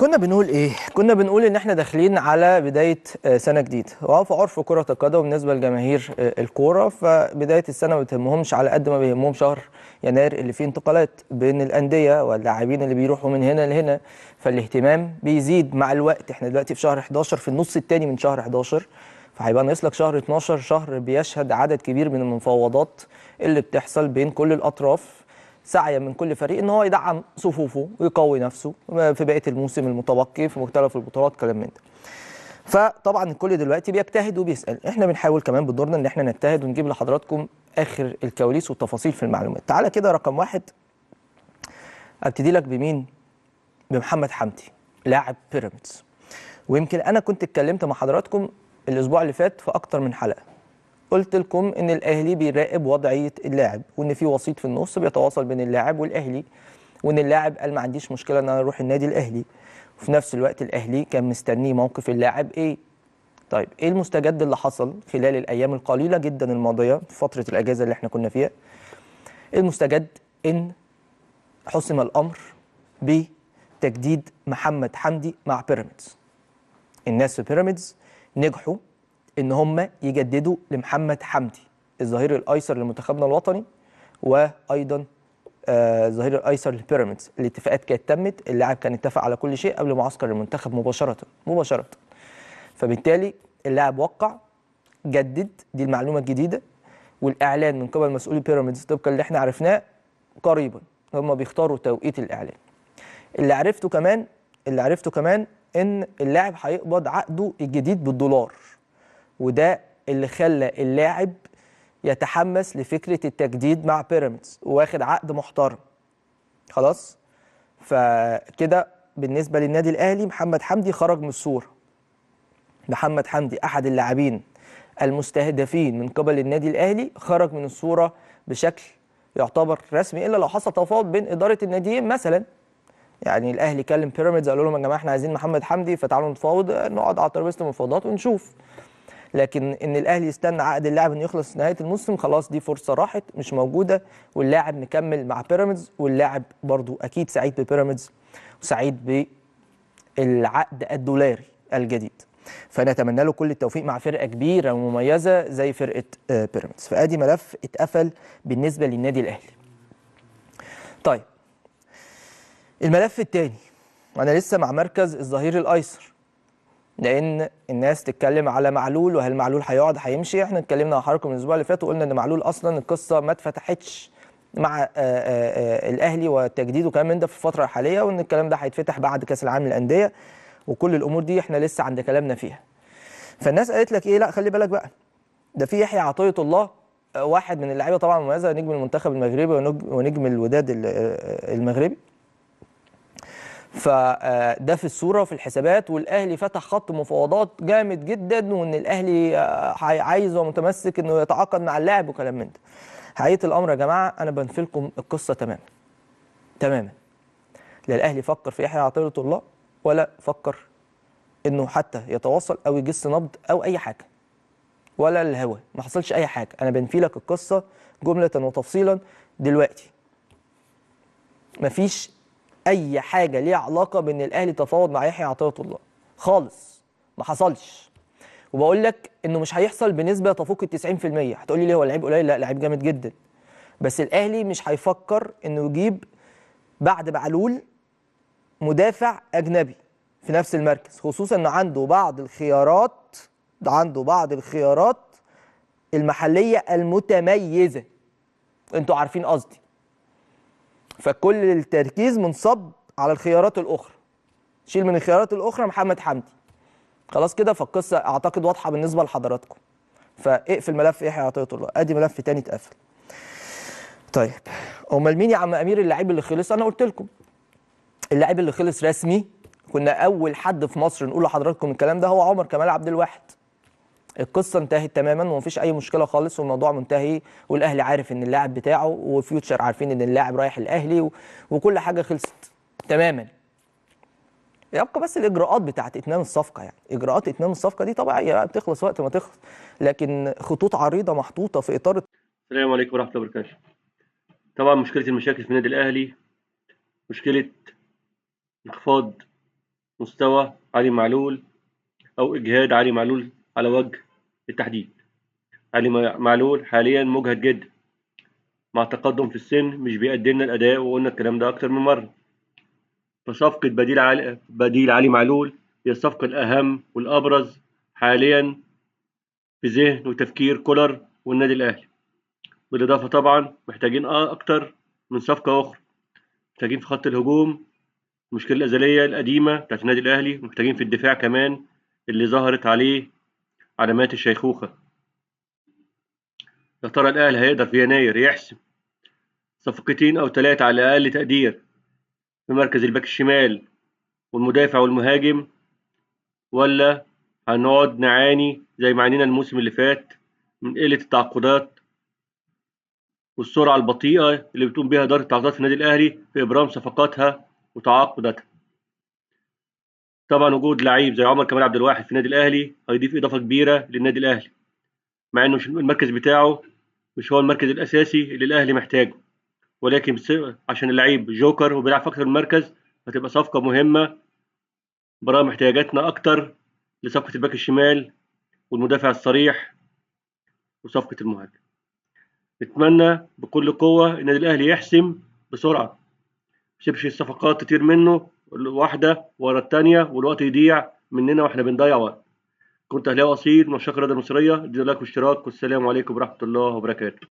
كنا بنقول ايه؟ كنا بنقول ان احنا داخلين على بداية سنة جديدة، وفي عرف كره القدم بالنسبة لجماهير الكورة فبداية السنة ما بتهمهمش على قد ما بيهمهم شهر يناير اللي فيه انتقالات بين الاندية واللاعبين اللي بيروحوا من هنا لهنا، فالاهتمام بيزيد مع الوقت. احنا دلوقتي في شهر 11، في النص الثاني من شهر 11، فهيبقى ناقص لك شهر 12، شهر بيشهد عدد كبير من المفاوضات اللي بتحصل بين كل الاطراف، سعيا من كل فريق ان هو يدعم صفوفه ويقوي نفسه في بقية الموسم المتبقي في مختلف البطولات، كلام من ده. فطبعا الكل دلوقتي بيجتهد وبيسال، احنا بنحاول كمان بدورنا ان احنا نجتهد ونجيب لحضراتكم اخر الكواليس والتفاصيل في المعلومات. تعالى كده رقم واحد، ابتدي لك بمين؟ بمحمد حمدي لاعب بيراميدز. ويمكن انا كنت اتكلمت مع حضراتكم الاسبوع اللي فات في اكتر من حلقة، قلت لكم ان الاهلي بيراقب وضعية اللاعب، وان في وسيط في النص بيتواصل بين اللاعب والاهلي، وان اللاعب قال ما عنديش مشكلة ان انا اروح النادي الاهلي، وفي نفس الوقت الاهلي كان مستني موقف اللاعب ايه. طيب ايه المستجد اللي حصل خلال الايام القليلة جدا الماضية في فترة الاجازة اللي احنا كنا فيها؟ المستجد ان حسم الامر بتجديد محمد حمدي مع بيراميدز. الناس في بيراميدز نجحوا ان هم يجددوا لمحمد حمدي الظهير الايسر لمنتخبنا الوطني، وايضا الظهير الايسر لبيراميدز. الاتفاقات كانت تمت، اللاعب كان اتفق على كل شيء قبل معسكر المنتخب مباشرة. فبالتالي اللاعب وقع، جدد، دي المعلومة الجديدة، والاعلان من قبل مسؤولي بيراميدز طبقا اللي احنا عرفناه قريبا، هم بيختاروا توقيت الاعلان. اللي عرفته كمان ان اللاعب هيقبض عقده الجديد بالدولار، وده اللي خلى اللاعب يتحمس لفكرة التجديد مع بيراميدز، واخد عقد محترم. خلاص، فكده بالنسبة للنادي الأهلي محمد حمدي خرج من الصورة. محمد حمدي أحد اللاعبين المستهدفين من قبل النادي الأهلي خرج من الصورة بشكل يعتبر رسمي، إلا لو حصل تفاوض بين إدارة الناديين مثلا. يعني الأهلي كلم بيراميدز قالوا لهم يا جماعة احنا عايزين محمد حمدي، فتعالوا نتفاوض، نقعد على ترابيزة المفاوضات ونشوف. لكن ان الاهلي يستنى عقد اللاعب انه يخلص نهاية الموسم، خلاص دي فرصة راحت مش موجودة، واللاعب مكمل مع بيراميدز، واللاعب برضو اكيد سعيد ببيراميدز وسعيد بالعقد الدولاري الجديد. فنتمنى له كل التوفيق مع فرقه كبيرة ومميزة زي فرقه بيراميدز. فادي ملف اتقفل بالنسبة للنادي الاهلي. طيب الملف الثاني، انا لسه مع مركز الظهير الايسر، لان الناس تتكلم على معلول وهل معلول هيقعد هيمشي. احنا اتكلمنا مع حضراتكم الاسبوع اللي فات وقلنا ان معلول اصلا القصة ما اتفتحتش مع الاهلي والتجديد وكلام من ده في الفترة الحالية، وان الكلام ده هيتفتح بعد كاس العالم للاندية، وكل الامور دي احنا لسه عند كلامنا فيها. فالناس قالت لك ايه، لا خلي بالك بقى، ده في يحيى عطية الله، واحد من اللعيبة طبعا مميزة، نجم المنتخب المغربي ونجم الوداد المغربي، فده في الصورة وفي الحسابات، والاهلي فتح خط مفاوضات جامد جدا، وان الاهلي عايز ومتمسك انه يتعاقد مع اللاعب وكلام من ده. حقيقة الامر يا جماعة انا بنفي لكم القصة تماما تماما. لا الاهلي فكر في يحيى عطية الله، ولا فكر انه حتى يتواصل او يجس نبض او اي حاجة، ولا الهوى، ما حصلش اي حاجة. انا بنفي لك القصة جملة وتفصيلا دلوقتي. مفيش اي حاجة ليها علاقة بان الاهلي تفاوض مع يحيى عطية الله خالص، ما حصلش. وبقول لك انه مش هيحصل بنسبة تفوق ال 90%. هتقول لي ليه هو لعيب قليل؟ لا، لعيب جامد جدا، بس الاهلي مش هيفكر انه يجيب بعد معلول مدافع اجنبي في نفس المركز، خصوصا انه عنده بعض الخيارات المحلية المتميزة، انتوا عارفين قصدي. فكل التركيز منصب على الخيارات الاخرى، شيل من الخيارات الاخرى محمد حمدي، خلاص كده. فالقصة اعتقد واضحة بالنسبة لحضراتكم. فاقفل ملف يحيى عطية الله، ادي ملف تاني اتقفل. طيب امال مين يا عم امير اللاعب اللي خلص؟ انا قلت لكم اللاعب اللي خلص رسمي، كنا اول حد في مصر نقول لحضراتكم الكلام ده، هو عمر كمال عبد الواحد. القصة انتهت تماما ومفيش اي مشكلة خالص، والموضوع منتهي، والاهلي عارف ان اللاعب بتاعه، وفيوتشر عارفين ان اللاعب رايح الاهلي، وكل حاجة خلصت تماما. يبقى بس الاجراءات بتاعت اتمام الصفقة، يعني اجراءات اتمام الصفقة دي طبيعية بتخلص وقت ما تخلص، لكن خطوط عريضة محطوطة في اطار. السلام عليكم ورحمة الله وبركاته. طبعا مشكلة المشاكل في النادي الاهلي مشكلة انخفاض مستوى علي معلول أو إجهاد علي معلول على وجه التحديد. علي معلول حاليا مجهد جدا مع التقدم في السن، مش بيقدم لنا الأداء، وقلنا الكلام ده أكتر من مرة. فصفقة بديل علي معلول هي الصفقة الأهم والأبرز حاليا في ذهن وتفكير كولر والنادي الأهلي. بالإضافة طبعا محتاجين أكتر من صفقة أخرى، محتاجين في خط الهجوم المشكلة الأزلية القديمة بتاعت النادي الأهلي، ومحتاجين في الدفاع كمان اللي ظهرت عليه علامات الشيخوخة. يا ترى الأهلي هيقدر في يناير يحسم صفقتين أو 3 على أقل تقدير في مركز الباك الشمال والمدافع والمهاجم، ولا هنقعد نعاني زي ما عانينا الموسم اللي فات من قلة التعاقدات والسرعة البطيئة اللي بتقوم بها إدارة التعاقدات في النادي الأهلي في إبرام صفقاتها وتعاقداتها؟ طبعا وجود لعيب زي عمر كمال عبد الواحد في النادي الأهلي هيضيف إضافة كبيرة للنادي الأهلي، مع إنه المركز بتاعه مش هو المركز الأساسي اللي الأهلي محتاجه، ولكن عشان اللعيب جوكر وبيلعب في أكتر من مركز هتبقى صفقة مهمة برغم احتياجاتنا أكتر لصفقة الباك الشمال والمدافع الصريح وصفقة المهاجم. نتمنى بكل قوة النادي الأهلي يحسم بسرعة، ما يسيبش الصفقات تطير منه واحدة ورا التانية والوقت يضيع مننا واحنا بنضيع وقت. كنت أهلاوي أصيل من عشاق الرياضة المصرية، ادينا لايك واشتراك، والسلام عليكم ورحمة الله وبركاته.